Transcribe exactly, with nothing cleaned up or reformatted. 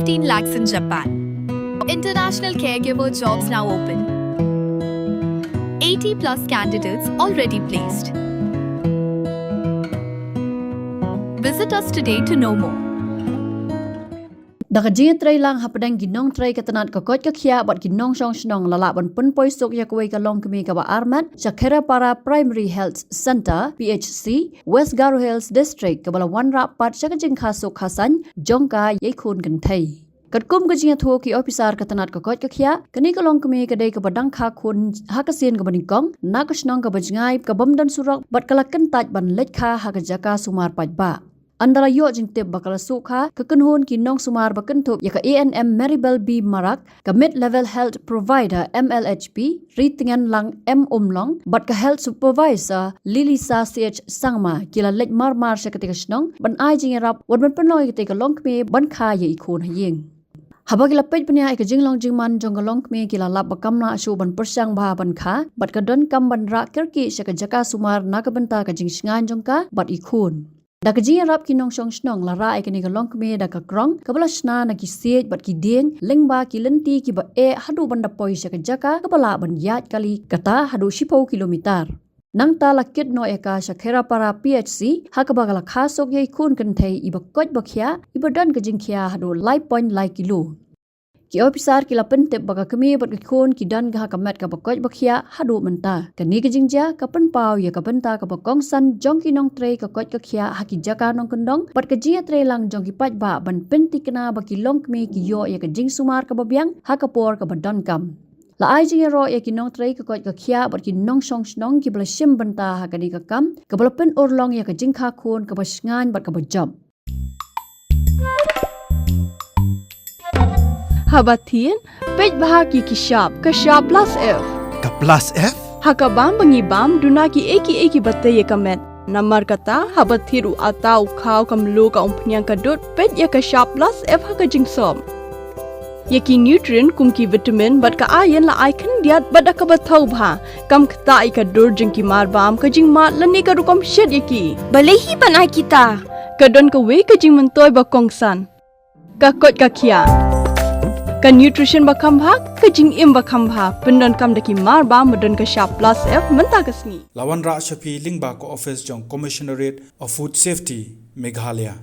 fifteen lakhs in Japan. International caregiver jobs now open. eighty plus candidates already placed. Visit us today to know more. Da ka jingïatreilang hapdeng ki nongtrei ka tnat ka koit ka khiah bad ki nongshong shnong, la lah ban pynpoi suk ïa kawei ka longkmie kaba armet sha Kherapara Primary Health Centre, P H C, West Garo Hills District, kaba la wanrah pat sha ka jingkha suk kha saiñ jong ka ïa i khun kynthei. Katkum ka jingïathuh ki ophisar ka tnat ka koit ka khiah, kane ka longkmie ka dei kaba dang kha khun ha ka sien kaba nyngkong na ka shnong kaba jngai, ka bym don surok bad ka la kyntait ban leit kha ha ka jaka sumar paidbah. Ynda la ïoh jingtip ba ka la suk kha, ka kynhun ki nongsumar ba kynthup ïa ka A N M Maribel B Marak, ka Mid Level Health Provider M L H P Ritngen Lang M Umlong bad ka Health Supervisor Lilisa C H Sangma, ki la leit mar mar sha katei ka shnong ban ai jingïarap, wat ban pynlong ïa katei ka longkmie ban kha ïa i khun ha ïing. Haba ki la peit bniah ïa ka jinglong jingman jong ka longkmie, ki la lap ba kam lah shuh ban pyrshang bha ban kha, bad ka donkam ban rah kyrkieh sha ka jaka sumar na ka bynta ka jingshngaiñ jong ka bad i khun. Da ka jingïarap ki nongshong shnong, la rah ïa kane ka longkmie da ka krong kaba la shna na ki siej bad ki dieng, lyngba ki lynti kiba eh, haduh ban da poi sha ka jaka kaba lah ban ïaid kali, kata haduh shiphew kilometer. Nangta la kit noh ïa ka sha Kherapara P H C, ha kaba ka la kha suk ïa i khun kynthei iba koit ba khiah, iba don ka jingkhia haduh lai point lai kilo. Ki ophisar ki la pyntip ba ka kmie bad ka khun ki don ha ka met kaba koit ba khiah haduh mynta. Kane ka jingjia ka pynpaw ïa ka bynta kaba kongsan jong ki nongtrei ka koit ka khiah ha ki jaka nongkyndong bad ka jingïatreilang jong ki paidbah ban pynthikna ba ki longkmie ki ïoh ïa ka jingsumar kaba biang ha ka por kaba donkam. La ai jingïaroh ïa ki nongtrei ka koit ka khiah bad ki nongshong shnong kiba la shim bynta ha kane ka kam, kaba la pynurlong ïa ka jingkha khun kaba shngaiñ bad kaba jop. Haba thied, peit bha ki ki shap, ka shap plus F. Ka plus F? Ha ka bam ba ngi bam, duna kiei kiei kiba tei ïa ka met. Namar kata, haba thied u atta, u khaw, ka mluh, ka umphniang, ka dud, peit ïa ka shap plus F ha ka jingsop. Ïa ki nutrient kum ki vitamin bad ka iron la ai khyndiat bad da kaba thaw bha. Kam ktah ïa ka dur jong ki mar bam, ka jingmad lane ka rukom shet ïa ki. Balei hi ban ai kita? Ka don kawei ka jingmyntoi ba kongsan. Ka koit ka khiah. Ka nutrition ba kham bha, ka jingim ba kham bha. Pyndonkam da ki mar bam ba don ka shap plus F mynta ka sngi. La wanrah sha phi lyngba ka office jong Commissionerate of Food Safety, Meghalaya.